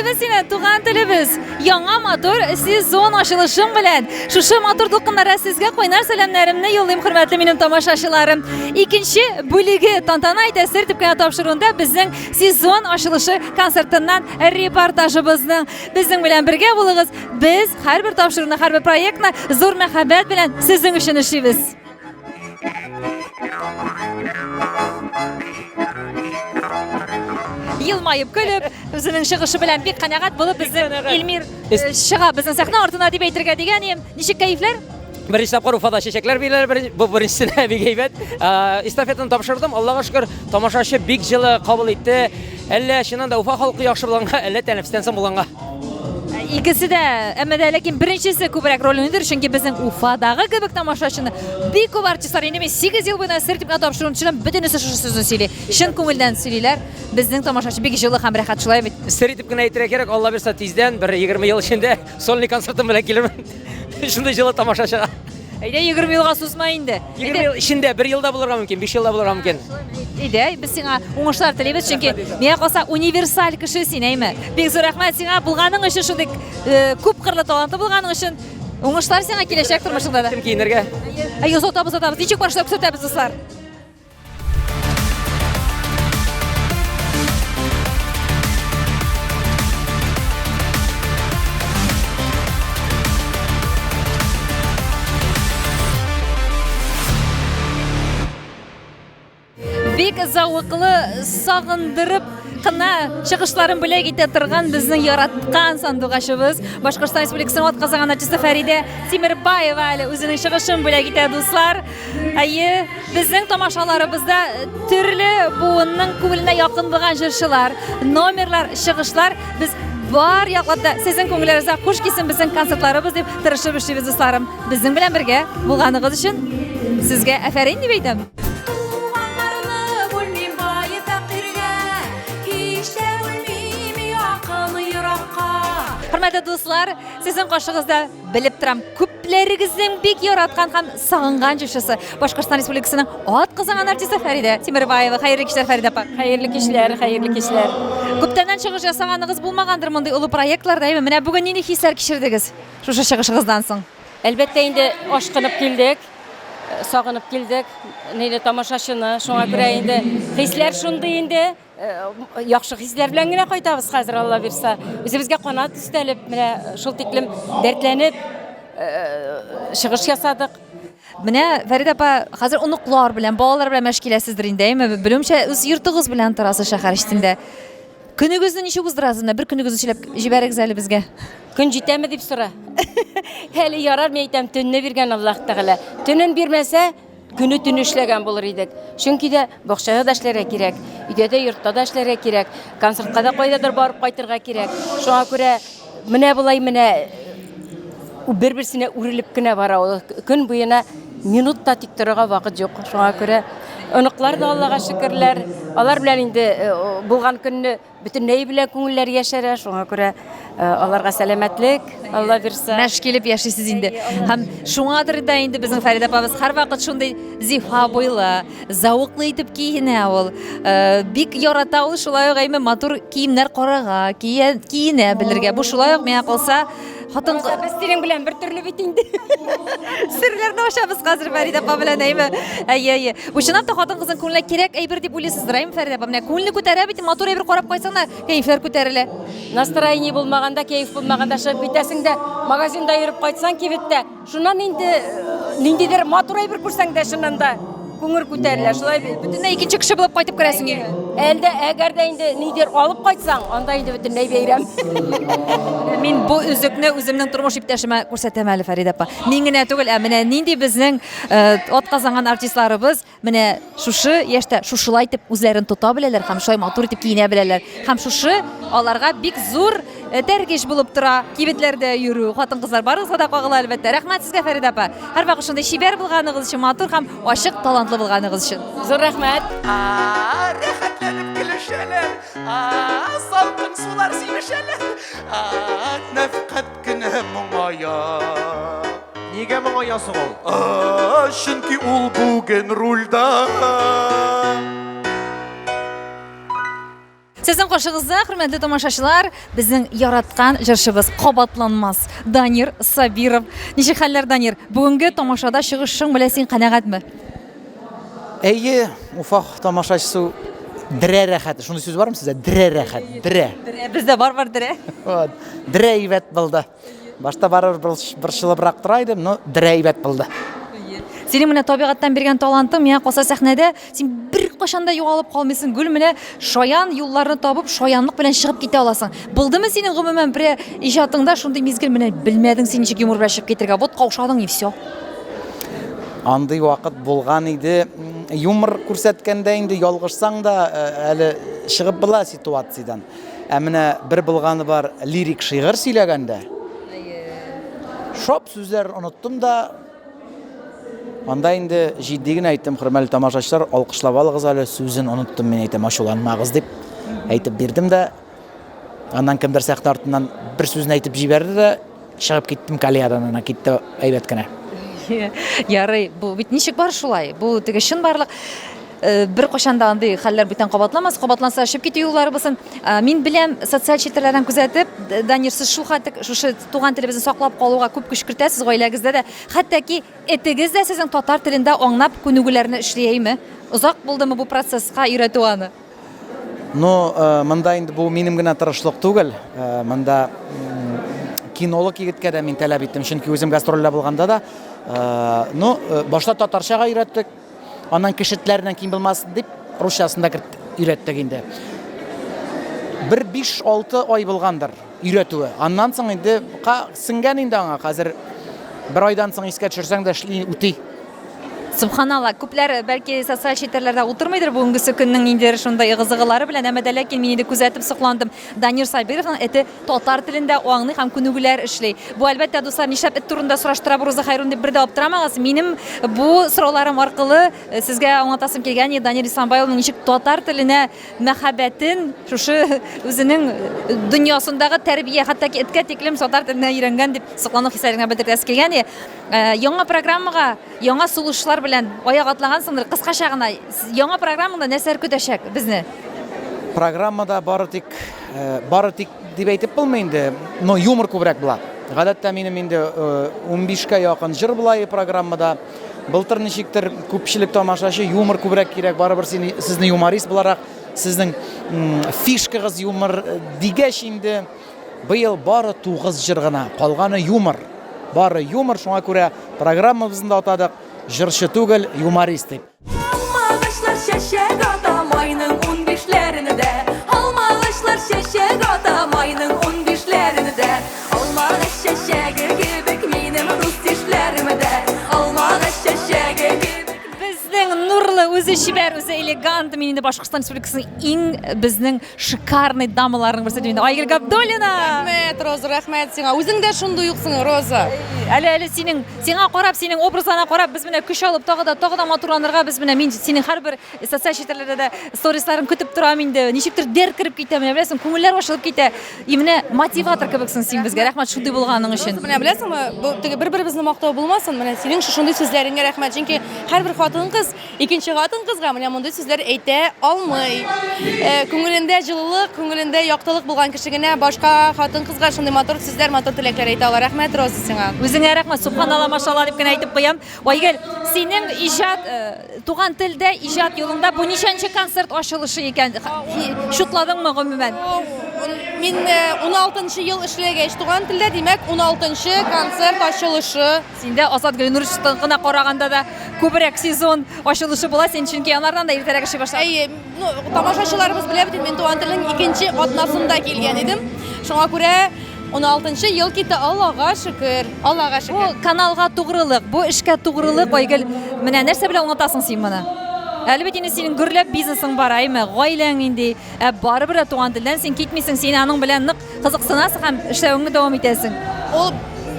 Котлыйбыз сине, туган телебез! Яңа матур сезон ачылышың белән! Шушы матур дулкыннарда сезгә кайнар сәламнәремне юллыйм, хөрмәтле минем тамашачыларым. Икенче бүлеге тантана итә сер дип кенә тапшыруында безнең сезон ачылышы концертыннан репортажыбызның. Безнең белән бергә булыгыз. Без һәрбер тапшыруны, һәрбер проектны зур мәхәббәт белән сезнең өчен эшлибез. Елмаеп көлеп, үзенең чыгышы белән бик канәгать булып безнең Эльмир э, чыга безнең сәхнә артына дип әйтергә дигән идем. Ничек кәефләр? Беренче тапкыр Уфада чәчәкләр бирәләр, бер, бу беренчесенә бик әйбәт. Э, эстафетаны тапшырдым, Аллага шөкер, тамашачы бик җылы кабул итте. Әллә чыннан да Уфа халкы яхшы булганга, әллә тәнәфестән соң булганга. Икесе дә, әмма дә ләкин беренчесе күбрәк роль уйныйдыр, чөнки безнең Уфадагы кебек тамашачыны бик күп артистлар, инде мин 8 ел буена сер дип кенә тапшыруын төшерәм, бөтенесе шушы сүзне сөйли. Чын күңелдән сөйлиләр. Безнең тамашачы бик җылы һәм рәхәт, шулай бит? Сер итеп кенә әйтергә кирәк, Алла бирса, тиздән бер 20 ел эчендә сольный концертым белән килермен. Шундый җылы тамашачыга. Әйдә, 20 елга сузма инде. 20 ел эчендә бер елда булырга мөмкин, 5 елда булырга мөмкин. Әйдә, без сиңа уңышлар телибез, чөнки миңа калса универсаль кеше син, әйме? Бик зур рәхмәт сиңа булганың өчен, шундый э, күп кырлы талантлы булганың өчен. Уңышлар сиңа киләчәк тормышыңда да. Кем киенергә? Әйе, озатабыз, озатабыз. Ничек барышлап күрсәтәбез, дуслар? Бик зәвыклы, сагындырып кына чыгышларын бүләк итә торган безнең яраткан сандугачыбыз, Башкортстан Республикасының атказанган артисты Фәридә Тимербаева әле үзенең чыгышын бүләк итә, дуслар. Әйе, безнең тамашаларыбызда төрле буынның күңеленә якын булган җырчылар, номерлар, чыгышлар без бар яклап та сезнең күңелләрегезгә хуш килсен безнең концертларыбыз дип тырышып эшлибез, дусларым. Безнең белән бергә булганыгыз өчен сезгә афәрин дип әйтәм. Туганнарны бүлмим бай фәкыйрьгә, һич тә бүлмим якын еракка. Хөрмәтле дуслар, сезнең каршыгызда белеп торам, күпләрегезнең бик яраткан һәм сагынган җырчысы, Башкортстан Республикасының атказанган артисты Фәридә Тимербаева. Хәерле кичләр, Фәридә апа. Хәерле кичләр, хәерле кичләр. Күптәннән чыгыш ясаганыгыз булмагандыр мондый олы проектларда, әйме? Менә бүген нинди хисләр кичердегез шушы чыгышыгыздан соң? Әлбәттә инде ашкынып килдек, сагынып килдек, нинди тамашачыны, шуңа күрә инде хисләр шундый инде. Э, яхшы хисләр белән генә кайтабыз хәзер, Алла бирса. Үзебезгә канат өстәлеп, менә шул тиклем дәртләнеп э, чыгыш ясадык. Менә Фәридә апа, хәзер оныклар белән, балалар белән мәш киләсездер инде, әйме? Белүемчә, үз йортыгыз белән торасыз шәһәр читендә. Көнегезне ничек уздырасыз? Менә бер көнегезне сөйләп җибәрегез әле безгә. Көн җитәме дип сора. Әле ярар, мин әйтәм, төнне биргән Аллаһ Тәгалә. Төнен бирмәсә, Көне төне эшләгән булыр идек. Чөнки дә бакчада да эшләргә кирәк, өйдә дә, йортта да эшләргә кирәк, концертка да кайдадыр барып кайтырга кирәк. Шуңа күрә менә болай менә бер-берсенә үрелеп кенә бара ул. Көн буена минут та тик торырга вакыт юк. Шуңа күрә оныклар да Аллага шөкерләр. Алар белән инде э, булган көнне Бөтенләй белән күңелләр яшәрә, шуңа күрә э, аларга сәламәтлек, Алла бирсә. Мәш килеп яшисез инде. Һәм шуңадыр да инде безнең Фәридә апабыз һәрвакыт шундый зифа буйлы, зәвыклы итеп киенә ул. Э, бик ярата ул шулай ук әйме матур киемнәр карарга, киенә белергә. Бу шулай ук миңа калса хатын Без синең белән бер төрле бит инде. Серләрне ачабыз хәзер Фәридә апа белән, әйме? Әйе, әйе. Бу чынлап та хатын-кызның күңеленә кирәк әйбер дип уйлыйсыздыр, әйме, Фәридә апа? Менә күңелне күтәрә бит, матур әйбер карап кайтсаң да, кәефләр күтәрелә. Настроение булмаганда, кәеф булмаганда чыгып китәсең дә, магазинда йөреп кайтсаң кибеттә, шуннан инде э, ниндидер матур әйбер күрсәң дә чыннан да күңел күтәрелә, шулай бит. Бөтенләй икенче кеше булып кайтып керәсең өйгә. Әлдә әгәр дә инде нидер алып кайтсаң, анда инде бөтенләй бәйрәм. Мин бу өзекне үземнең тормыш иптәшемә күрсәтәм әле, Фәридә апа. Мин генә түгел, ә менә нинди безнең э, атказанган артистларыбыз менә шушы яшьтә шушылай итеп үзләрен тота беләләр һәм шулай матур итеп киенә беләләр. Һәм шушы аларга бик зур Этәргеч булып тора кибетләрдә йөрү. Хатын-кызлар барыгызга да кагыла, әлбәттә. Рәхмәт сезгә, Фәридә апа. Һәрвакыт шундый чибәр булганыгыз өчен, матур һәм ачык талантлы булганыгыз өчен. Зур рәхмәт. А, рәхәтләнеп көлешәләр, а, салкын сулар сибешәләр, а, нәфкать кенә моңая. Нигә моңая соң ул? А, чөнки ул бүген рульда. Сезнең каршыгызда, хөрмәтле тамашачылар, безнең яраткан җырчыбыз, кабатланмас Данир Сабиров. Ничек хәлләр, Данир? Бүгенге тамашада чыгышың белән син канәгатьме? Әйе, Уфа тамашачысы дерә рәхәт. Шундый сүз бармы сездә? Дерә рәхәт, дерә. Дерә, бездә бар бар дерә. Вот. Дерә әйбәт булды. Башта барыбер борчылыбрак тора идем, но дерә әйбәт булды. Синең менә табигатьтән биргән талантың, миңа калса сәхнәдә син беркайчан да югалып калмыйсың. Гөл менә шаян юлларны табып, шаянлык белән чыгып китә аласың. Булдымы синең гомумән берәр иҗатыңда шундый мизгел, менә белмәдең син ничек юмор белән чыгып китергә, вот каушадың и все. Андый вакыт булган иде. Юмор күрсәткәндә инде ялгышсаң да әле чыгып була ситуациядән. Ә менә бер булганы бар, лирик шигырь сөйләгәндә. Шоп сүзләрен оныттым да, анда инде җитди генә әйттем, хөрмәтле тамашачылар, алкышлап алыгыз әле, сүзен оныттым мин әйтәм, ачуланмагыз дип әйтеп бирдем дә, аннан кемдер сәхнә артыннан бер сүзен әйтеп җибәрде дә, чыгып киттем колеядан, ана китте әйбәт кенә. Ярый, бу бит ничек бар шулай? Бу теге чынбарлык. Э, бер кашан да андый хәлләр бүтән кабатламас, кабатланса очып китү юллары булсын. Э, мин беләм, социаль челтәрләрдән күзәтеп, Данир, сез шул хәтта шушы туган телебезне саклап калуга күп көч кертәсез гаиләгездә дә. Хәтта ки этегез дә сезнең татар телендә аңлап күнегүләрне эшли, әйме? Озак булдымы бу процесска өйрәтү аны? Ну, э, монда инде бу минем генә тырышлык түгел. Э, монда кинолог егеткә дә мин таләп иттем, чөнки үзем гастрольдә булганда да, э, ну, башта татарчага өйрәттек, аннан кеше телләреннән ким булмасын дип, русчасын да керт өйрәттек инде. Бер 5-6 ай булгандыр өйрәтүе. Аннан соң инде сеңгән инде аңа. Хәзер бер айдан соң искә төшерсәң дә эшли, үти. Субханалла, күпләр бәлки социаль челтәрләрдә утырмыйдыр бүгенгесе көннең ниндидер шундай ыгы-зыгылары белән, әмма дә ләкин мин инде күзәтеп сокландым. Данир Сабировның эте татар телендә аңлый һәм күнегүләр эшли. Бу, әлбәттә, дуслар, нишләп эт турында сораштыра бу Роза Хәйруллина дип бер дә аптырамагыз. Минем бу сорауларым аркылы э, сезгә аңлатасым килгән иде, Данир Исламбай улының ничек татар теленә мәхәббәтен шушы үзенең э, дөньясындагы тәрбия, хәтта ки эткә тиклем татар теленә өйрәнгән дип соклану хисләрен генә белдертәсе килгән иде. Э, яңа программага яңа сулышлар белән аяк атлагансыңдыр. Кыскача гына, яңа программада нәрсәләр көтәчәк безне? Программада бары тик, э, бары тик дип әйтеп булмый инде, но юмор күбрәк була. Гадәттә минем инде 15-кә э, якын җыр була программада. Былтыр ничектер күпчелек тамашачы юмор күбрәк кирәк, барыбер сине, сезне юморист буларак, сезнең фишкагыз юмор дигәч инде Быел бары 9 җыр гына, калганы юмор. Бары юмор, шуңа күрә программабызны да атадык, җырчы түгел, юморист дип. Алмагачлар чәчәк ата майның унбишләрендә. Алмагачлар чәчәк ата майның унбишләрендә. Алмагач чәчәге кебек минем дус-ишләрем дә. Алмагач чәчәге кебек. Безнең нурлы, үзе чибәр, үзе элегант, мин инде Башкортстан Республикасының иң безнең Шикарный дамаларның берсе дим инде. Айгөл Габдуллина! Рәхмәт, Роза, рәхмәт сиңа. Үзең дә шундый юксың, Роза. Әле әле синең, сиңа карап, синең образларына карап, без менә көч алып, тагы да, тагы да матурланырга без менә мин синең һәрбер социаль челтәрләрдә дә сторисларын көтеп торам инде. Ничектер дәрт кереп китә, менә беләсең, күңелләр ачылып китә. И менә мотиватор кебексең син безгә. Рәхмәт шундый булганың өчен. Роза, менә беләсеңме, бу теге бер-беребезне мактау булмасын, менә синең шушындый сүзләреңә рәхмәт. Чөнки һәрбер хатын-кыз Икенче хатын-кызга менә мондый сүзләр әйтә алмый. Э, күңелендә җылылык, күңелендә яктылык булган кеше генә башка хатын-кызга шундый матур сүзләр, матур теләкләр әйтә ала. Рәхмәт, Роза, сиңа. Үзеңә рәхмәт, субханалла, машалла дип кенә әйтеп куям. Айгөл, синең иҗат, э, туган телдә иҗат юлыңда бу ничәнче концерт ачылышы икән? Чутладыңмы гомумән? Мин 16 э, ел эшләгәч туган телдә, димәк, 16 концерт ачылышы. Синдә Азат Гөлнуровичтыкына караганда да күбрәк сезон ачылышы була, син чөнки анардан да иртәрәк эшли башладың. Әйе, ну, тамашачыларыбыз белә бит, мин туган телнең икенче атнасында килгән идем. Шуңа күрә 16 ел китте, Аллага шөкер. Аллага шөкер. Бу каналга тугрылык, бу эшкә тугрылык, Айгөл. Менә нәрсә белән аңлатасың син моны? Әле бит инде синең гөрләп бизнесың бар, әйме, гаиләң инде. Ә барыбер дә туган телдән син китмисең, син аның белән нык кызыксынасың һәм эшләвеңне дәвам итәсең. Ул,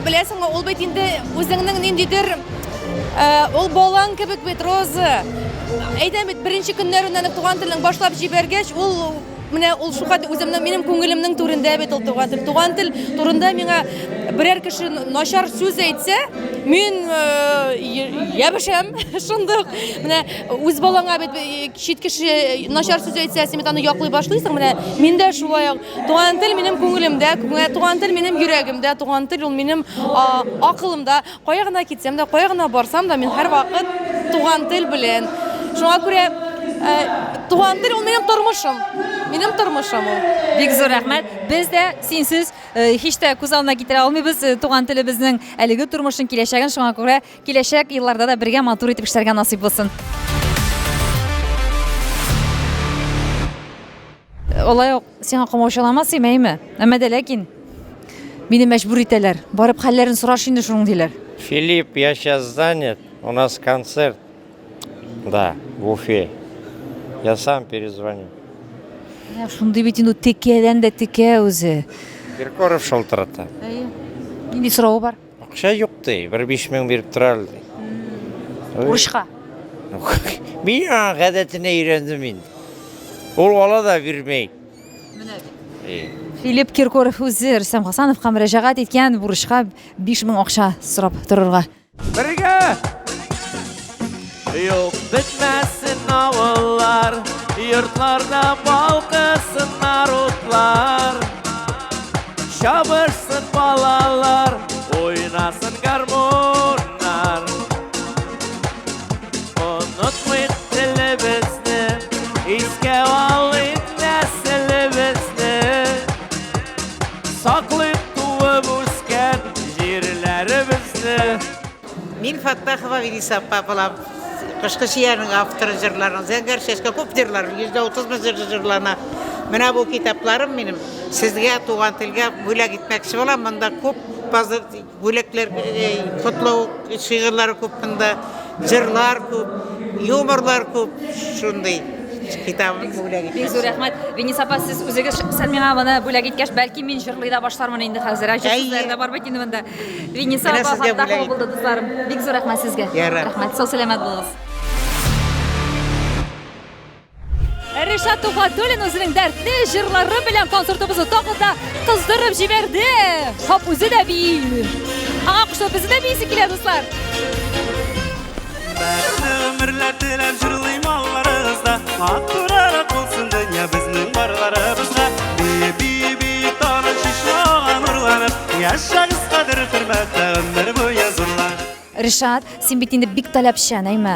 беләсеңме, ул бит инде үзеңнең ниндидер э, ул балаң кебек бит, Роза. Әйтәм бит, беренче көннәреннән үк туган телең башлап җибәргәч, ул Менә ул шулкадәр үземнең, минем күңелемнең түрендә бит ул туган тел. Туган тел турында миңа берәр кеше начар сүз әйтсә, мин ябышам шундук. Менә үз балаңа бит чит кеше начар сүз әйтсә, син бит аны яклый башлыйсың. Менә мин дә шулай ук. Туган тел минем күңелемдә, туган тел минем йөрәгемдә, туган тел ул минем акылымда. Кая гына китсәм дә, кая гына барсам да, мин һәрвакыт туган тел белән. Шуңа күрә э, туган тел ул минем тормышым. Минем тормышым ул. Бик зур рәхмәт. Без дә синсез э, һич тә күз алдына китерә алмыйбыз э, туган телебезнең әлеге тормышын, киләчәген. Шуңа күрә киләчәк елларда да бергә матур итеп эшләргә насыйп булсын. Алай ук сиңа комаучаламас идем, әйме? Әмма дә ләкин мине мәҗбүр итәләр. Барып хәлләрен сораш инде шуның диләр. Филипп, я сейчас занят, у нас концерт. Да, в Уфе. Я сам перезвоню. Менә шундый бит инде текәдән дә текә үзе. Киркоров шалтырата. Әйе. Нинди соравы бар? Акча юк ди, бер 5000 биреп тора әле ди. Бурычка. Мин аның гадәтенә өйрәндем инде. Ул ала да бирмей. Менә бит. Филипп Киркоров үзе Рөстәм Хасановка мөрәҗәгать иткән бурычка 5000 акча сорап торырга. Бергә! Юк, бетмәсен авыллар, йортларда балкысыннар утлар. Чабышсын балалар, уйнасын гармуннар. Онытмыйк телебезне, искә алыйк нәселебезне. Саклыйк туып үскән җирләребезне. Мин Фаттахова Велиса апа булам. Кышкы чиянең авторы җырларның, Зәңгәр чәчкә күп җырлар, 130 мең җыр җырлана. Менә бу китапларым минем сезгә туган телгә бүләк итмәкче булам. Монда күп бүләкләр, котлау шигырьләре күп монда, җырлар күп, юморлар күп, шундый китабым бүләк Бик зур рәхмәт. Венис апа, сез үзегез шәхсән миңа моны бүләк иткәч, бәлки мин җырлый да башлармын инде хәзер. Ә җыр сүзләре дә бар бит инде монда. Венис Менә апа сезгә Фаттахова бүләк булды, дусларым. Бик зур рәхмәт сезгә. Ярар. Рәхмәт. Сау сәламәт булыгыз. Ришат Тухватуллин үзенең дәртле җырлары белән концертыбызны тагын да кыздырып җибәрде. Хоп, үзе дә бии. Аңа кушылып безне дә биисе килә, дуслар. Бәхетле гомерләр теләп җырлыйм алларыгызда. Матуррак булсын дөнья безнең барларыбызга. Бие, бие, бие, тагын чишмә ага нурланып. Яшәгез кадер-хөрмәттә гомер буе зурланып. Ришат, син бит инде бик таләпчән, әйме,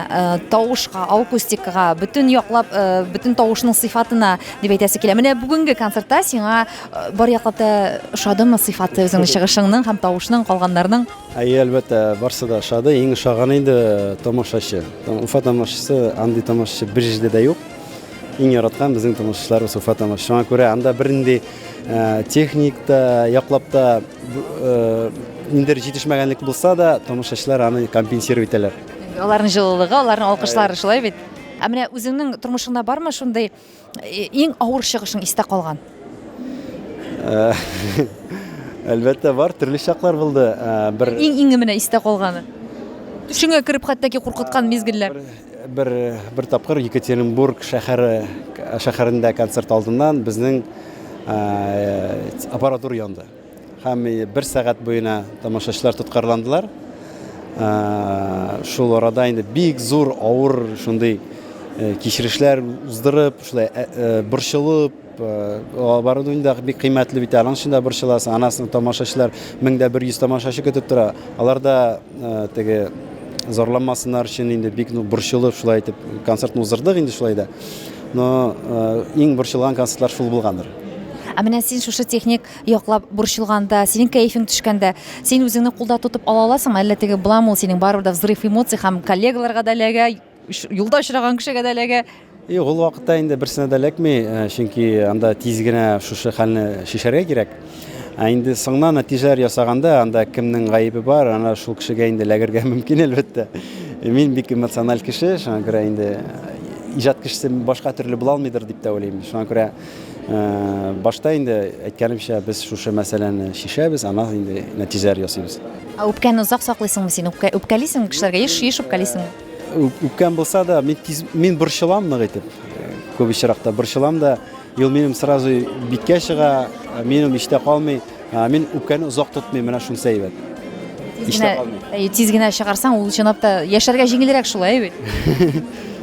тавышка, акустикага, бөтен яклап, бөтен тавышның сыйфатына дип әйтәсе килә. Менә бүгенге концертта сиңа бар яклап та ошадымы сыйфаты үзеңнең чыгышыңның һәм тавышның, калганнарның? Әйе, әлбәттә, барсы да ошады. Иң ошаганы инде тамашачы. Уфа тамашачысы, андый тамашачы бер җирдә дә юк. Иң яраткан безнең тамашачыларыбыз Уфа тамашачысы. Шуңа күрә анда бернинди э, техник та, яклап та э, ниндидер җитешмәгәнлек булса да, тамашачылар аны компенсировать итәләр. Аларның җылылыгы, аларның алкышлары шулай бит. Ә менә үзеңнең тормышыңда бармы шундый Иң авыр чыгышың истә калган? Э, әлбәттә бар, төрле чаклар булды. Э, бер Иң иңе менә истә калганы. Төшеңә кереп хәтта ки куркыткан мизгелләр. Бер бер тапкыр Екатеринбург шәһәре шәһәрендә концерт алдыннан безнең э, аппаратура янды. Һәм бер сәгать буена тамашачылар тоткарландылар. Шул арада инде бик зур, авыр шундый кичерешләр уздырып, шулай борчылып, оборудование дә бик кыйммәтле бит, аның өчен дә борчыласың. Анасын тамашачылар 1100 тамашачы көтеп тора. Алар да теге зарланмасыннар өчен инде бик борчылып шулай итеп концертны уздырдык инде шулай да. Но иң борчылган концертлар шул булгандыр. Ә менә син шушы техник яклап борчылганда, синең кәефең төшкәндә, син үзеңне кулда тотып ала аласыңмы? Әллә теге буламы ул синең барыбер дә взрыв эмоций һәм коллегаларга да эләгә, юлда очраган кешегә дә эләгә? Юк, ул вакытта инде берсенә дә эләкми, э, чөнки анда тиз генә шушы хәлне чишәргә кирәк. Ә инде соңыннан нәтиҗәләр ясаганда, анда кемнең гаебе бар, ана шул кешегә инде эләгергә мөмкин, әлбәттә. Мин бик эмоциональ кеше, шуңа күрә инде иҗат кешесе башка төрле була алмыйдыр дип тә уйлыйм. Шуңа күрә Э, башта инде әйткәнемчә, без шушы мәсьәләне чишәбез, аннан инде нәтиҗәләр ясыйбыз. Ә үпкәне озак саклыйсыңмы син? Үпкә, үпкәлисеңме кешеләргә? Еш, еш үпкәлисеңме? Үпкәм булса да, мин тиз, мин борчылам нык итеп. Күп очракта борчылам да. И ул минем сразу биткә чыга, минем истә калмый. Мин үпкәне озак тотмыйм, менә шунысы әйбәт. Истә калмый. Тиз генә чыгарсаң, ул чынлап та яшәргә җиңелрәк шулай бит.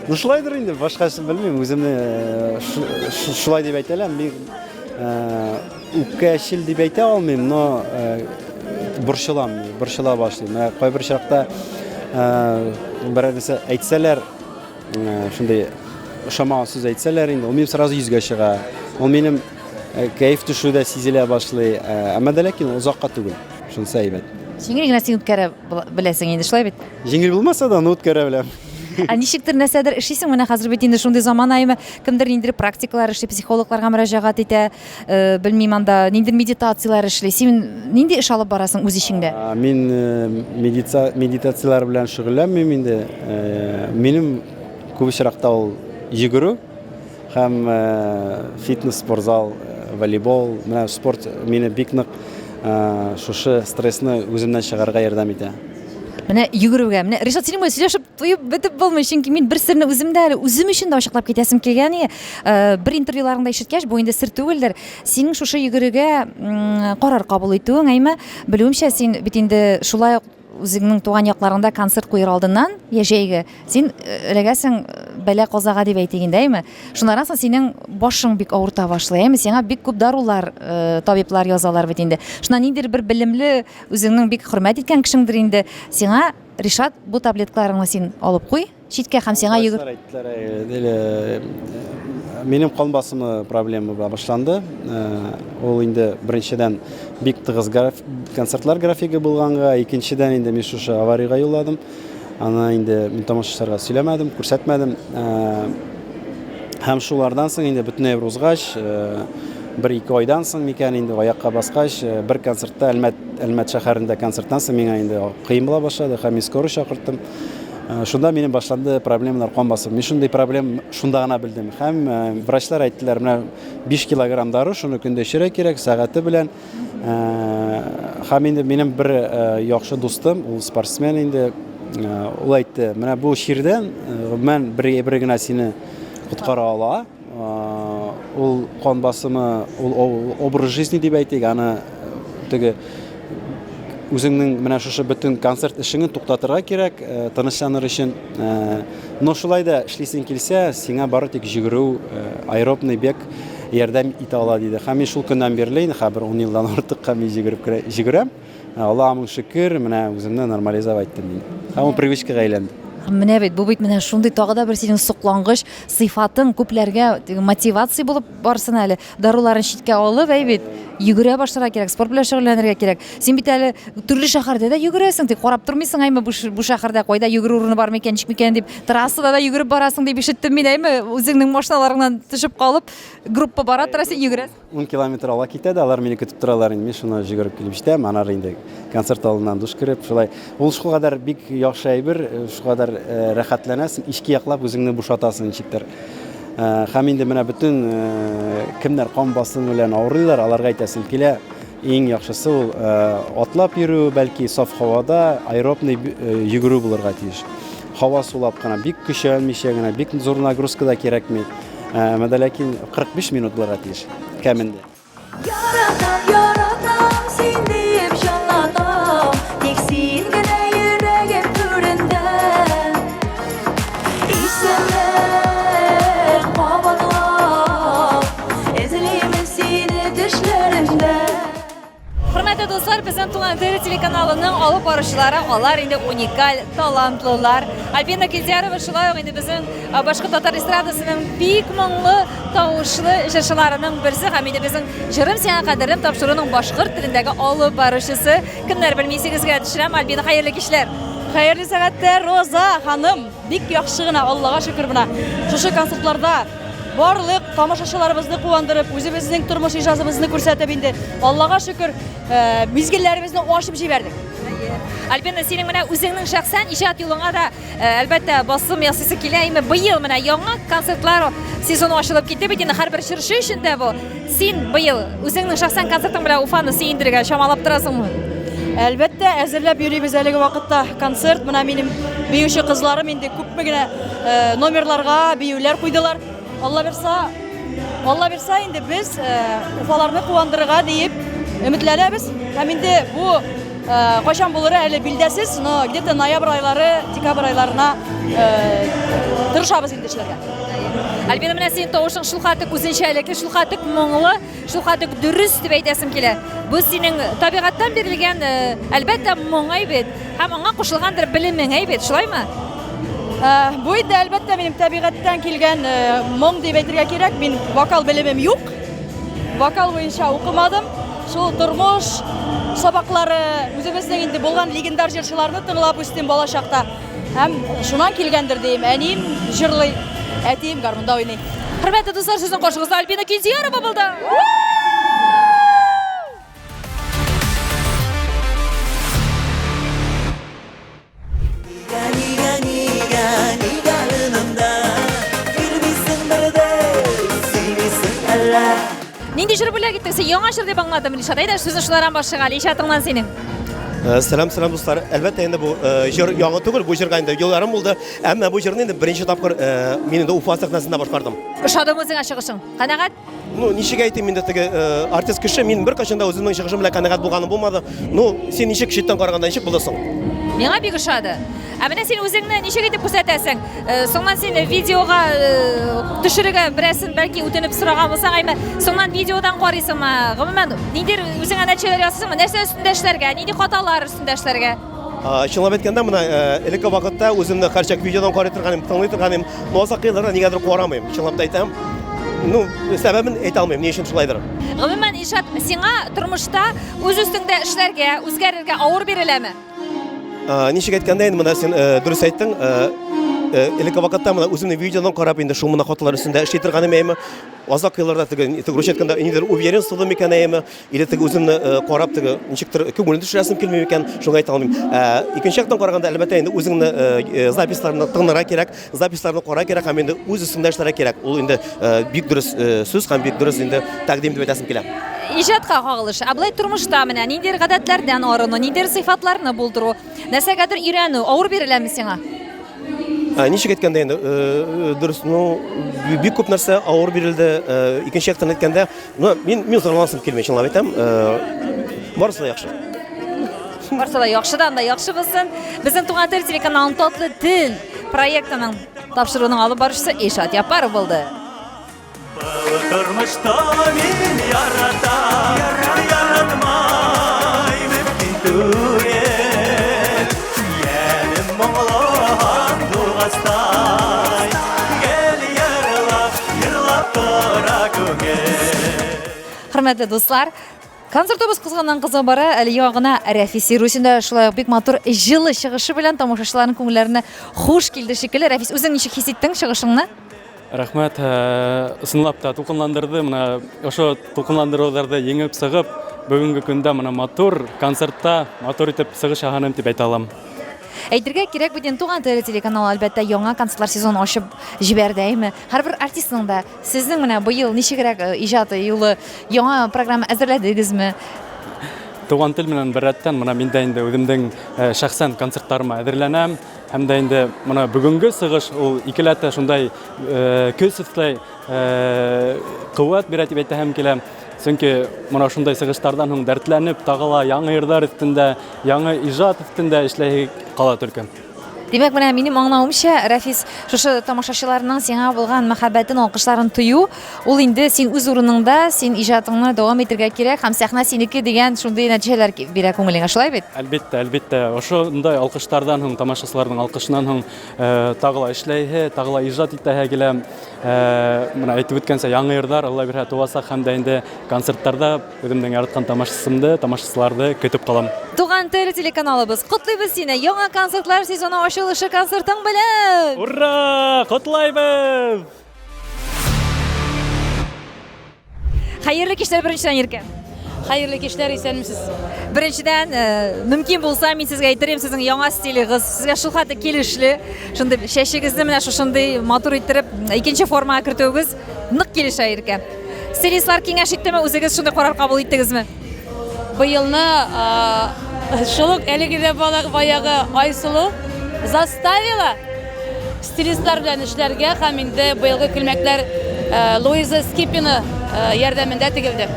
Ну шулайдыр инде, башкасын белмим. Үземне э, шулай дип әйтә алам. Мин э, үпкәчел дип әйтә алмыйм, но э, борчылам, борчыла башлыйм. Менә кайбер чакта берәр нәрсә әйтсәләр, Шундый ошамаган сүз әйтсәләр инде, ул минем сразу йөзгә чыга. Ул минем кәеф төшү дә сизелә башлый. Әмма дә ләкин озакка түгел. Шунысы әйбәт. Җиңел генә син үткәрә беләсең инде, шулай бит? Җиңел булмаса да, аны үткәрә беләм. Ә ничектер нәрсәдер эшлисең, менә хәзер бит инде шундый заман аймы, кемдер ниндидер практикалар эшли, психологларга мөрәҗәгать итә, белмим анда, ниндидер медитацияләр эшли. Син нинди эш алып барасың үз эчеңдә? Мин медитацияләр белән шөгыльләнмим инде. Минем күп очракта ул йөгерү һәм фитнес, спортзал, волейбол. Менә спорт мине бик нык шушы стрессны үземнән чыгарырга ярдәм итә. Менә йөгерүгә. Менә Ришат, синең белән сөйләшеп туеп бетеп булмый, чөнки мин бер серне үзем дә әле үзем өчен дә ачыклап китәсем килгән иде. Бер интервьюларыңда ишеткәч, бу инде сер түгелдер. Синең шушы йөгерүгә карар кабул итүең, әйме? Белүемчә, син бит инде шулай ук үзеңнең туган якларыңда концерт куер алдыннан, я җәйге, син эләгәсең бәла-казага дип әйтик инде, әйме? Шуннан соң синең башың бик авырта башлый, әйме? Сиңа бик күп дарулар, табиблар язалар бит инде. Шуннан ниндидер бер белемле, үзеңнең бик хөрмәт иткән кешеңдер инде, сиңа, Ришат, бу таблеткаларыңны син алып куй читкә һәм сиңа йөгер. Врачлар әйттеләр, э, минем кан басымы проблема башланды. Ул инде беренчедән бик тыгыз концертлар графигы булганга, икенчедән инде мин шушы авариягә юлладым. Аны инде мин тамашачыларга сөйләмәдем, күрсәтмәдем. Һәм шулардан соң инде бөтенләй бер узгач, бер-ике айдан соң микән инде аякка баскач, бер концертта Әлмәт, Әлмәт шәһәрендә концерттан соң миңа инде кыен була башлады һәм мин скорый чакырттым. Шунда минем башланды проблемалар кан басым. Мин шундый проблем шунда гына белдем. Һәм врачлар әйттеләр, менә 5 килограмм дару, шуны көндә эчәргә кирәк, сәгате белән. Һәм инде минем бер яхшы дустым, ул спортсмен инде, ул әйтте, менә бу чирдән гомумән бер әйбер генә сине коткара ала. Ул кан басымы, ул образ жизни дип әйтик, аны теге үзеңнең менә шушы бөтен концерт эшеңне туктатырга кирәк, тынычланыр өчен. Но шулай да эшлисең килсә, сиңа бары тик йөгерү, аэробный бег ярдәм итә ала диде. Һәм мин шул көннән бирле инде хәзер 10 елдан артык һәм мин йөгереп йөгерәм. Аллаһ мең шөкер, менә үземне нормализовать иттем мин. Һәм ул привычкага әйләнде. Менә бит, бу бит менә шундый тагы да бер синең соклангыч сыйфатың, күпләргә мотивация булып барсын әле. Даруларын читкә алып, әй бит, йөгерә башларга кирәк, спорт белән шөгыльләнергә кирәк. Син бит әле төрле шәһәрдә дә йөгерәсең, тик карап тормыйсың, әйме, бу, бу шәһәрдә кайда йөгерү урыны бар микән, ничек микән дип, трассада да йөгереп барасың дип ишеттем мин, әйме, үзеңнең машиналарыңнан төшеп калып, группа бара тора, син йөгерәсең. 10 километр ала китә дә, алар мине көтеп торалар инде. Мин шуны җөгереп килеп җитәм, аннары инде концерт алдыннан душ кереп, шулай. Ул шулкадәр бик яхшы әйбер, шулкадәр рәхәтләнәсең, эчке яклап үзеңне бушатасың ничектер. Һәм инде менә бөтен кемнәр кан басымы белән авырыйлар, аларга әйтәсем килә, иң яхшысы ул атлап йөрү, бәлки саф һавада аэробный йөгерү булырга тиеш. Һава сулап кына, бик көчәнмичә генә, бик зур нагрузка да кирәкми. Әмма дә ләкин 45 минут булырга тиеш кәмендә. Яратам, яратам син дип җанлатам, тик син генә йөрәгем түрендә. Исемең кабатлап, эзлимен сине төшләремдә. Хөрмәтле дуслар, безнең Туган тел телеканалының алып баручылары, алар инде уникаль талантлылар. Альбина Кильдярова шулай ук инде безнең башкорт татар эстрадасының бик моңлы тавышлы җырчыларының берсе һәм инде безнең Җырым сиңа кадерлем тапшыруның башкорт телендәге алып баручысы. Кемнәр белми исегезгә төшерәм, Альбина, хәерле кичләр. Хәерле сәгатьтә, Роза ханым. Бик яхшы гына, Аллага шөкер менә. Шушы концертларда барлык тамашачыларыбызны куандырып, үзебезнең тормыш иҗатыбызны күрсәтеп инде, Аллага шөкер, э, мизгелләребезне ачып җибәрдек. Альбина, синең менә үзеңнең шәхсән иҗат юлыңа да, э, әлбәттә, басым ясыйсы килә име? Быел менә яңа концертлар сезоны ачылып китте бит инде, һәрбер чыршы өчен дә бу. Син быел үзеңнең шәхсән концертың белән Уфаны сөендерергә чамалап торасыңмы? Әлбәттә, әзерләп йөрибез әлеге вакытта концерт. Менә минем биюче кызларым инде күпме генә э, номерларга биюләр куйдылар. Алла бирса, Алла бирса инде без Уфаларны куандырырга диеп өметләнәбез. Һәм инде бу кайчан булыры әле билдәсез, но где-то ноябрь айлары, декабрь айларына тырышабыз инде эшләргә. Альбина, менә синең тавышың шулхәтлек үзенчәлекле, шулхәтлек моңлы, шулхәтлек дөрес дип әйтәсем килә. Бу синең табигатьтән бирелгән, әлбәттә, моң әйбит. Һәм аңа кушылгандыр белемең әйбит, шулаймы? Бу инде, әлбәттә, минем табигатьтән килгән моң дип әйтергә кирәк. Мин вокал белемем юк. Вокал буенча укымадым. Шул тормыш сабаклары, үзебезнең инде булган легендар җырчыларны тыңлап үстем бала чакта. Һәм шуннан килгәндер дием. Әнием җырлый, әтием гармунда уйный. Хөрмәтле дуслар, сезнең каршыгызда Альбина Киндиярова булды. Нигә, нигә, нигә өнемдә Йөрмисең бердәй, сөймисең әллә? Нинди җыр бүләк иттең? Син яңа җыр дип аңладым, Илшат. Әйдә, сүзне шулардан башлыйк әле. Иҗатыңнан синең. Э, сәлам, сәлам, дуслар. Әлбәттә, инде бу э, җыр яңа түгел, бу җырга инде елларым булды. Әмма бу җырны инде беренче тапкыр э, мин инде Уфа сәхнәсендә башкардым. Ошадымы үзеңә чыгышың? Канәгать? Ну, ничек әйтим инде теге э, артист кеше, мин беркайчан да үземнең чыгышым белән канәгать булганым булмады. Ну, син ничек читтән караганда ничек булды соң? Миңа бик ошады. Ә менә син үзеңне ничек итеп күрсәтәсең? Э, соңнан син видеога э, төшерергә берәрсен бәлки үтенеп сораган булсаң, әмма соңнан видеодан карыйсыңмы? Гомумән, ниндидер үзеңә нәтиҗәләр ясыйсыңмы? Нәрсә өстендә эшләргә, нинди хаталар өстендә эшләргә? Чынлап әйткәндә, менә элекке вакытта үземне һәрчак видеодан карый торган идем, тыңлый торган идем. Но азакы елларда нигәдер карамыйм, чынлап та әйтәм. Ну, сәбәбен әйтә алмыйм, ни өчен шулайдыр. Гомумән, Илшат, сиңа тормышта үз өстеңдә эшләргә, үзгәрергә авыр биреләме? Ничек әйткәндә, инде менә син дөрес әйттең. Элекке вакытта менә үземне видеодан карап, инде шул менә хаталар өстендә эшли торган идем, әйеме. Азак елларда теге, русча әйткәндә, нидер уверенность тудым микән, әйеме. Или теге үземне э, карап теге ничектер күңелен төшерәсем килми микән, шуңа әйтә алмыйм. Ә, икенче яктан караганда, әлбәттә, инде үзеңне э, э, записьларны тыңларга кирәк, записьларны карарга кирәк һәм инде үз өстеңдә эшләргә кирәк. Ул инде бик дөрес сүз һәм бик дөрес инде тәкъдим дип әйтәсем килә. Иҗатка кагылыш, ә болай тормышта менә ниндидер гадәтләрдән арыну, ниндидер сыйфатларны булдыру, нәрсәгәдер өйрәнү авыр биреләме сиңа? Ә, ничек әйткәндә инде, дөрес, ну, бик күп нәрсә авыр бирелде. Икенче яктан әйткәндә, ну, мин мин зарланасым килми, чынлап әйтәм. Барысы да яхшы. Барысы да яхшы да, анда яхшы булсын. Безнең Туган тел телеканалының Татлы тел проектының тапшыруының алып баручысы Илшат Яппаров булды. Был тормышта мин яратам, яратмай мөмкин түгел. Йәнем моңлы һандугастай, гел йырлап, йырлап тора күңел. Хөрмәтле дуслар, концертыбыз кызганнан кыза бара. Әле яңа гына Рәфис Ярусин да шулай ук бик матур җылы чыгышы белән тамашачыларның күңелләренә хуш килде шикелле. Рәфис, үзең ничек хис иттең чыгышыңны? Рәхмәт, ысынлап та тулкынландырды. Менә ошо тулкынландыруларды җиңеп чыгып, бүгенге көндә менә матур концертта матур итеп чыгыш ясадым дип әйтә алам. Әйтергә кирәк бит инде, Туган тел телеканалы, әлбәттә, яңа концертлар сезонын ачып җибәрде, әйме? Һәрбер артистның да сезнең менә быел ничегрәк иҗат юлы, яңа программа әзерләдегезме? Туган тел белән беррәттән менә мин дә инде үземнең шәхсән концертларыма әзерләнәм. Һәм дә инде менә бүгенге сыгыш ул икеләтә шундай көч өстәй, куәт бирә дип әйтәһем килә. Чөнки менә шундай сыгышлардан һуң дәртләнеп, тагы ла яңа йырлар өстендә, яңа иҗат өстендә эшләй кала төркем. Димәк, менә минем аңлавымча, Рәфис, шушы тамашачыларның сиңа булган мәхәббәтен, алкышларын тою, Ул инде син үз урыныңда, син иҗатыңны дәвам итергә кирәк һәм сәхнә синеке дигән шундый нәтиҗәләр бирә күңелеңә, шулай бит? Әлбәттә, әлбәттә. Ошондай алкышлардан һуң, тамашачыларның алкышыннан һуң э, тагы ла эшләйһе, тагы ла иҗат итәһе килә. Э, менә әйтеп үткәнчә, яңа йырлар, Алла бирһә, туасак һәм дә инде концертларда үземнең яраткан тамашачымды, тамашачыларны көтеп калам. Туган тел телеканалыбыз, котлыйбыз сине яңа концертлар сезоны ачылышы концертың белән! Ура! Котлайбыз! Хәерле кичләр беренчедән, Иркә. Хәерле кичләр, исәнмесез. Беренчедән, э, мөмкин булса, мин сезгә әйтер идем, сезнең яңа стилегыз сезгә шулхәтле килешле. Шундый чәчегезне менә шушындый матур иттереп икенче формага кертүегез нык килешә, Иркә. Стилистлар киңәш иттеме, үзегез шундый карар кабул иттегезме? Быелны шул ук әлеге дә баягы Айсылу заставила стилистлар белән эшләргә һәм инде быелгы күлмәкләр Луиза Скипина ярдәмендә тегелде.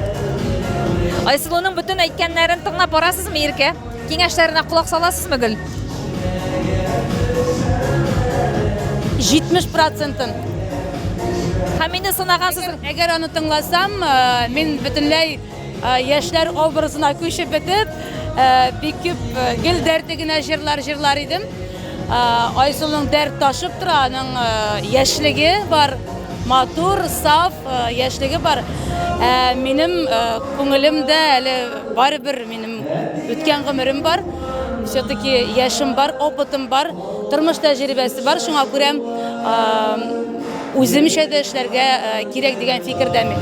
Айсылуның бөтен әйткәннәрен тыңлап барасызмы, Иркә? Киңәшләренә колак саласызмы, Гөл? 70 процентын. Һәм инде сынагансыз. Әгәр аны тыңласам, мин бөтенләй яшьләр образына күчеп бетеп, бик күп гел дәрте генә җырлар җырлар идем. Айсылуның дәрт ташып тора, аның яшьлеге бар, матур, саф яшьлеге бар. Ә минем күңелемдә әле барыбер минем үткән гомерем бар. Все-таки яшем бар, опытым бар, тормыш тәҗрибәсе бар. Шуңа күрә үземчә дә эшләргә кирәк дигән фикердә мин.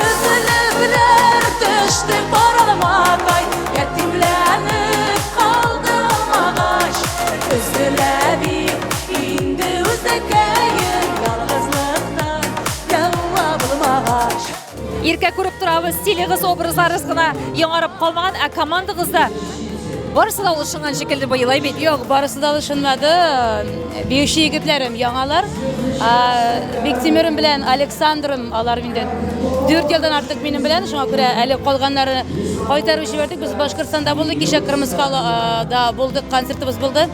Өзелебләр төште каралматай, Ятимләнеп калды алмагач. Өзелә бит инде үзәкәем, Ялгызлыктан дәва булмагач. Иркә күреп торабыз, стилегез, образларыгыз гына яңарып калмаган, ә командагыз да барысы да алышынган шикелле быел, әй бит? Юк, барысы да алышынмады. Биюче егетләрем яңалар. Биктимерем белән Александрым, алар инде 4 елдан артык минем белән, шуңа күрә әле калганнары кайтарып җибәрдек. Без Башкортстанда булдык, кичә Кырмыскалыда булдык, концертыбыз булды.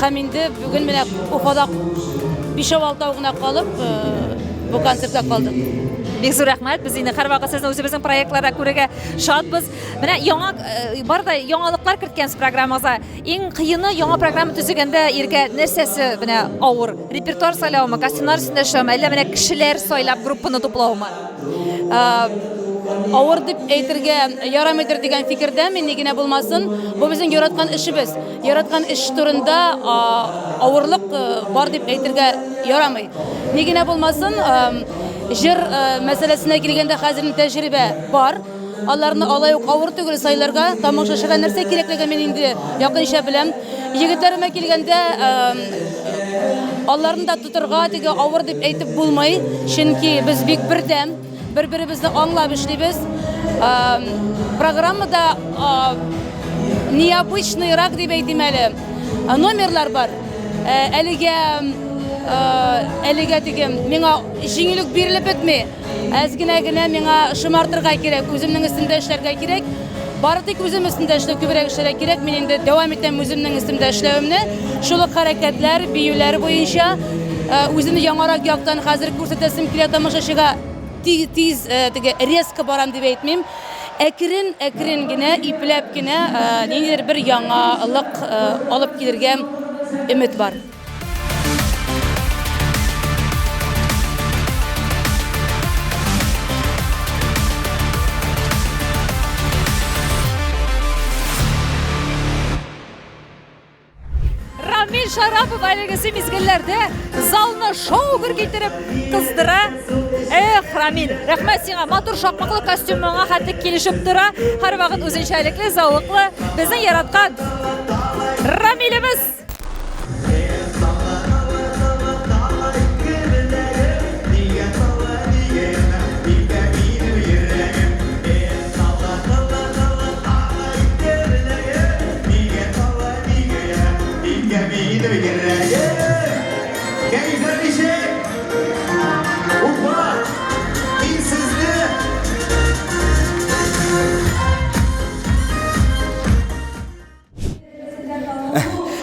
Һәм инде бүген менә Уфада бишәү-алтау гына калып, бу концертка калдык. Бик зур рәхмәт. Без инде һәрвакыт сезне үзебезнең проектларда күрергә шатбыз. Менә яңа бар да яңалыклар керткәнсез программагызга. Иң кыены яңа программа төзегәндә Иркә нәрсәсе менә авыр? Репертуар сайлаумы, костюмнар өстендә эшләүме, әллә менә кешеләр сайлап группаны туплаумы? Авыр дип әйтергә ярамыйдыр дигән фикердә мин, ни генә булмасын, бу безнең яраткан эшебез. Яраткан эш турында авырлык бар дип әйтергә ярамый. Ни генә булмасын, җыр мәсьәләсенә килгәндә хәзер тәҗрибә бар. Аларны алай ук авыр түгел сайларга, тамашачыга нәрсә кирәклеген мин инде якынча беләм. Егетләремә килгәндә, аларны да тотырга теге авыр дип әйтеп булмый, чөнки без бик бердәм, бер-беребезне аңлап эшлибез. Программада необычныйрак дип әйтим әле, номерлар бар. Әлегә әлегә теге миңа җиңел үк бирелеп бетми. Әз генә генә миңа шомартырга кирәк, үземнең өстемдә эшләргә кирәк. Бары тик үзем өстендә эшләү күбрәк эшләргә кирәк. Мин инде дәвам итәм үземнең өстемдә эшләвемне. Шул ук хәрәкәтләр, биюләр буенча э, үземне яңарак яктан хәзер күрсәтәсем килә тамашачыга. Тиз, тиз э, теге резко барам дип әйтмим. Әкрен, әкрен генә, ипләп кенә э, ниндидер бер яңалык алып килергә өмет бар. Рамил Шарапов әлегесе мизгелләрдә залны шау-гөр китереп кыздыра. Эх, Рамил, рәхмәт сиңа. Матур шакмаклы костюмыңа хәтле килешеп тора. Һәрвакыт үзенчәлекле, зәвыклы, безнең яраткан Рамилебез.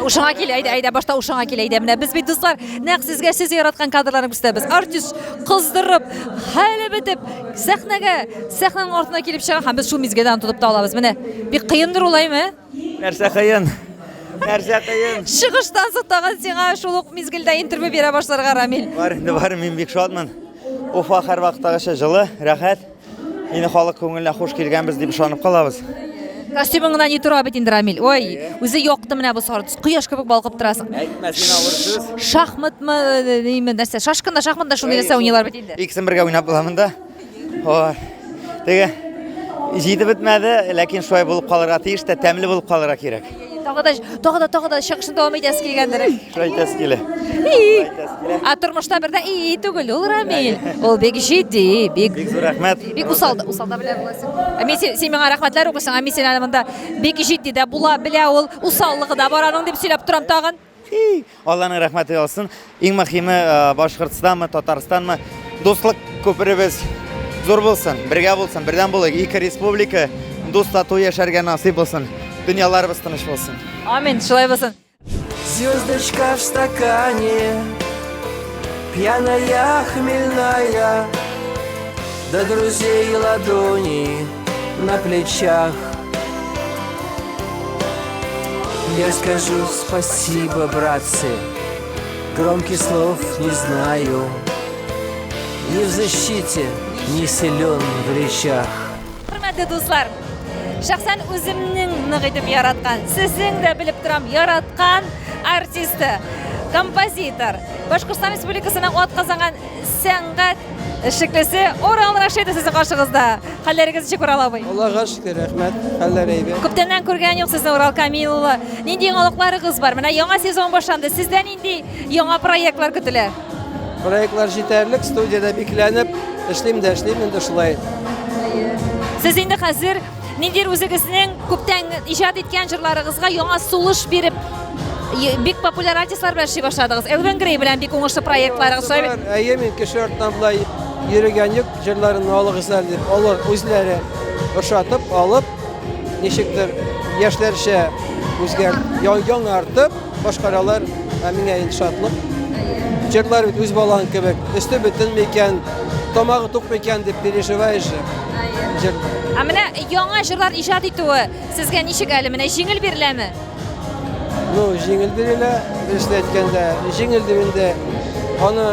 Ушыңа кил, әйдә, әйдә, башта ушыңа кил, әйдә. Менә без бит, дуслар, нәкъ сезгә сез яраткан кадрларны күрсәтәбез. Артист кыздырып, хәле бетеп, сәхнәгә, сәхнәнең артына килеп чыга һәм без шул мизгелдә аны тотып та алабыз. Менә бик кыендыр ул, әйме? Нәрсә кыен? Нәрсә кыен? Чыгыштан соң тагын сиңа шул ук мизгелдә интервью бирә башларга, Рамил. Бар инде, бар, мин бик шатмын. Уфа һәрвакыттагыча җылы, рәхәт. Инде халык күңеленә хуш килгәнбез дип ышанып калабыз. Костюмың гына ни тора бит инде, Рамил. Ой, үзе якты менә бу сары төс. Кояш кебек балкып торасың. Әйтмә син авыр сүз. Шахматмы, ниме, нәрсә? Шашканда, шахматта шундый нәрсә уйныйлар бит инде. Икесен бергә уйнап була монда. Ой. Теге җитеп бетмәде, ләкин шулай булып калырга тиеш тә, тәмле булып калырга кирәк. Тагы да, тагы да, тагы да чыгышын дәвам итәсе килгәндер. Шулай итәсе килә. Ә тормышта бер дә и түгел ул Рамил. Ул бик җитди, бик Бик зур рәхмәт. Бик усал, усал да белә буласың. Ә мин син, син миңа рәхмәтләр укыйсың, ә мин син әле монда бик җитди дә була белә ул, усаллыгы да бар аның дип сөйләп торам тагын. Хи, Алланың рәхмәте яусын. Иң мөһиме, Башкортстанмы, Татарстанмы, дуслык күперебез зур булсын, бергә булсын, бердәм булыйк. Ике республика дус тату яшәргә насыйп булсын. Дөньяларыбыз тыныч булсын. Амин, шулай булсын. Звездочка в стакане, пьяная, хмельная, до друзей ладони на плечах. Я скажу спасибо, братцы, громких слов не знаю. Ни в защите, ни силен в речах. Хөрмәтле дуслар, шәхсән үземнең нык итеп яраткан, сезнең дә белеп торам, яраткан артисты, композитор, Башкортстан Республикасының атказанган сәнгать эшлеклесе Урал Рашитов сезнең каршыгызда. Хәлләрегез ничек, Урал абый? Аллага шөкер, рәхмәт. Хәлләр әйбәт. Күптәннән күргән юк сезне, Урал Камил улы. Нинди яңалыкларыгыз бар? Менә яңа сезон башланды. Сездә нинди яңа проектлар көтелә? Проектлар җитәрлек, студиядә бикләнеп эшлим дә эшлим инде шулай. Сез инде хәзер ниндидер үзегезнең күптән иҗат иткән җырларыгызга яңа сулыш биреп, бик популяр артистлар белән эшли башладыгыз. Элвин Грей белән бик уңышлы проектларыгыз. Шулай бит? Әйе, мин кеше артыннан болай йөрегән юк, җырларымны алыгыз әле дип, алар үзләре ошатып, алып, ничектер яшьләрчә үзгәрт, яңартып башкаралар, ә миңа инде шатлык. Җырлар бит үз балаң кебек, өсте бөтен микән, тамагы тук микән дип переживаешь же. Җыр. Ә менә яңа җырлар иҗат итүе сезгә ничек әле? Менә җиңел биреләме? Ну, җиңел бирелә, дөресен әйткәндә, җиңел дип инде аны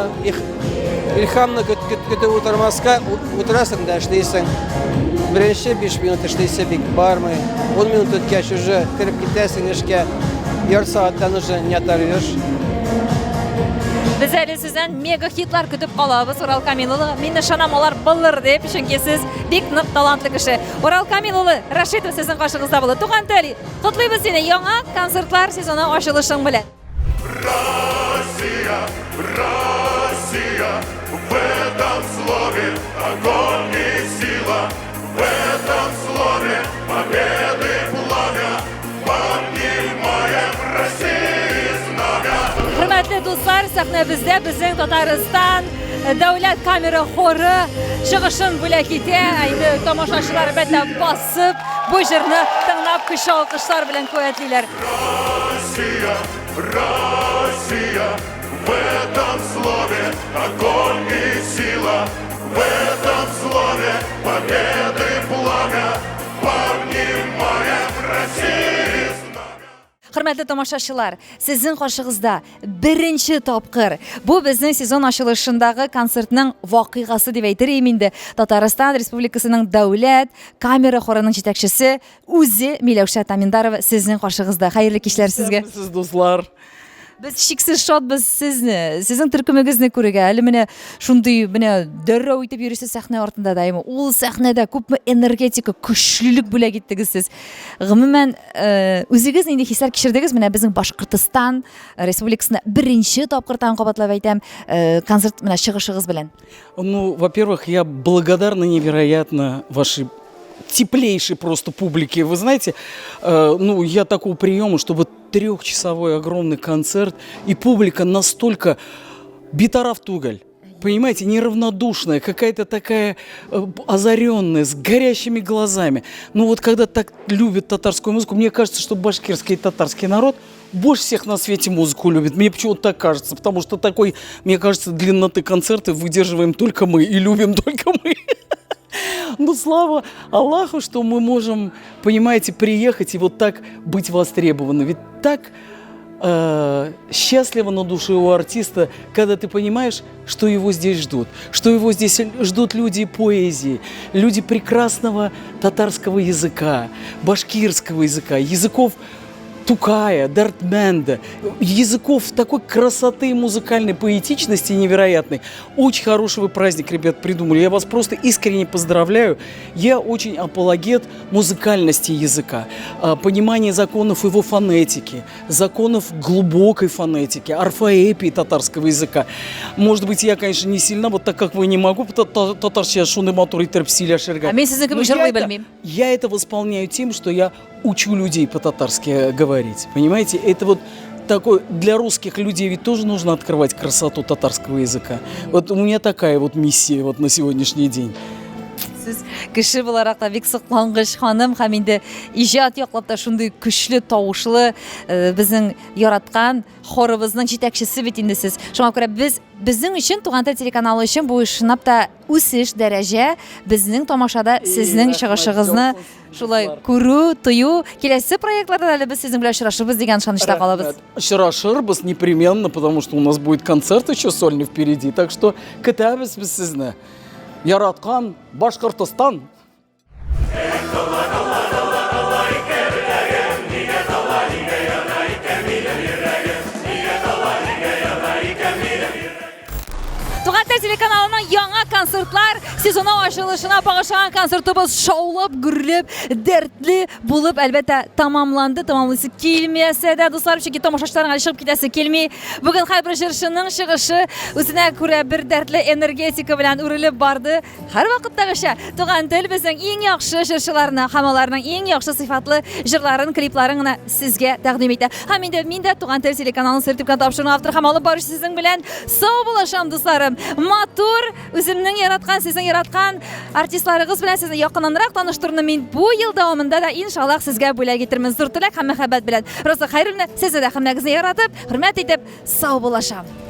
илһамны көтеп утырмаска, утырасың да эшлисең. Беренче 5 минут эшлисе бик бармый. 10 минут үткәч уже кереп китәсең эшкә. Ярты сәгатьтән уже не оторвешь. Без әле сездән мега хитлар көтеп калабыз, Урал Камил улы. Мин ышанам, алар булыр дип, чөнки сез бик нык талантлы кеше. Урал Камил улы Рашитов сезнең каршыгызда булды. Туган тел, котлыйбыз сине яңа концертлар сезоны ачылышың белән. Россия, Россия, в этом слове огонь и сила, в этом слове победы пламя, поднимаем России знамя. Хөрмәтле дуслар, сәхнәбездә безнең Татарстан дәүләт камера хоры чыгышын бүләк итә. Инде тамашачылар әлбәттә басып, бу җырны тыңлап көчле алкышлар белән куәтлиләр. Россия, Россия, в этом слове огонь и сила, в этом слове победы пламя, поднимаем России Хөрмәтле тамашачылар, сезнең каршыгызда беренче тапкыр бу безнең сезон ачылышындагы концертның вакыйгасы дип әйтер идем инде. Татарстан Республикасының дәүләт камера хорының җитәкчесе үзе Миләүшә Таминдарова сезнең каршыгызда. Хәерле кичләр сезгә. Сез дуслар. Без чиксез шатбыз сезне, сезнең төркемегезне күрергә. Әле менә шундый менә дәррәү итеп йөрисез сәхнә артында даими. Ул сәхнәдә күпме энергетика, көчлелек бүләк иттегез сез. Гомумән, э, үзегез нинди хисләр кичердегез? Менә безнең Башкортостан Республикасында беренче тапкыр тагын кабатлап әйтәм, э, концерт менә чыгышыгыз белән. Ну, во-первых, я благодарна невероятно вашей теплейшей просто публике. Вы знаете, э, ну, я такого приема, чтобы трехчасовой огромный концерт, и публика настолько битараф тугель. Понимаете, неравнодушная, какая-то такая э, озаренная, с горящими глазами. Ну вот когда так любят татарскую музыку, мне кажется, что башкирский и татарский народ больше всех на свете музыку любит. Мне почему-то так кажется, потому что такой, мне кажется, длинноты концерты выдерживаем только мы и любим только мы. Ну, слава Аллаху, что мы можем, понимаете, приехать и вот так быть востребованы. Ведь так э, счастливо на душе у артиста, когда ты понимаешь, что его здесь ждут, что его здесь ждут люди поэзии, люди прекрасного татарского языка, башкирского языка, языков Тукая, Дартменда, языков такой красоты и музыкальной поэтичности невероятной. Очень хороший вы праздник, ребят, придумали. Я вас просто искренне поздравляю. Я очень апологет музыкальности языка, а, понимания законов его фонетики, законов глубокой фонетики, орфоэпии татарского языка. Может быть, я, конечно, не сильна, вот так как вы не могу, татарча шундый матур итеп сөйләшергә. Ә мин сезнең кебек җырлый белмим. Я это восполняю тем, что я учу людей по-татарски говорить. Понимаете, это вот такой, для русских людей ведь тоже нужно открывать красоту татарского языка. Вот у меня такая вот миссия вот на сегодняшний день. Сез кеше буларак та бик соклангыч ханым һәм инде иҗат яклап та шундый көчле тавышлы э, безнең яраткан хорыбызның җитәкчесе бит инде сез. Шуңа күрә без безнең өчен Туган тел телеканалы өчен бу чынлап та үсеш, дәрәҗә, безнең тамашада сезнең чыгышыгызны шулай күрү, тою. Киләсе проектларда әле без сезнең белән очрашырбыз дигән ышанычта калабыз. Очрашырбыз непременно, потому что у нас будет концерт еще сольный впереди. Так что көтәбез без сезне. Яраткан Башкортостан! Туган тел телеканалының яңа концертлар сезоны ачылышына багышланган концертыбыз шаулап, гөрләп, дәртле булып, әлбәттә, тамамланды. Тамамлыйсы килмәсә дә, дуслар, чөнки тамашачыларның әле чыгып китәсе килми. Бүген һәрбер җырчының чыгышы үзенә күрә бер дәртле энергетика белән үрелеп барды. Һәрвакыттагыча, Туган тел безнең иң яхшы җырчыларны һәм аларның иң яхшы сыйфатлы җырларын, клипларын гына сезгә тәкъдим итә. Һәм инде мин дә Туган тел телеканалының Сер төпкән тапшыруының авторы һәм алып баручы сезнең белән саубуллашам, дусларым. Матур, үземнең яраткан, сезнең яраткан артистларыгыз белән сезне якыннанрак таныштыруны мин бу ел дәвамында да иншаллаһ сезгә бүләк итермен. Зур теләк һәм мәхәббәт белән. Роза Хәйруллина, сезне дә һәммәгезне яратып, хөрмәт итеп, саубуллашам.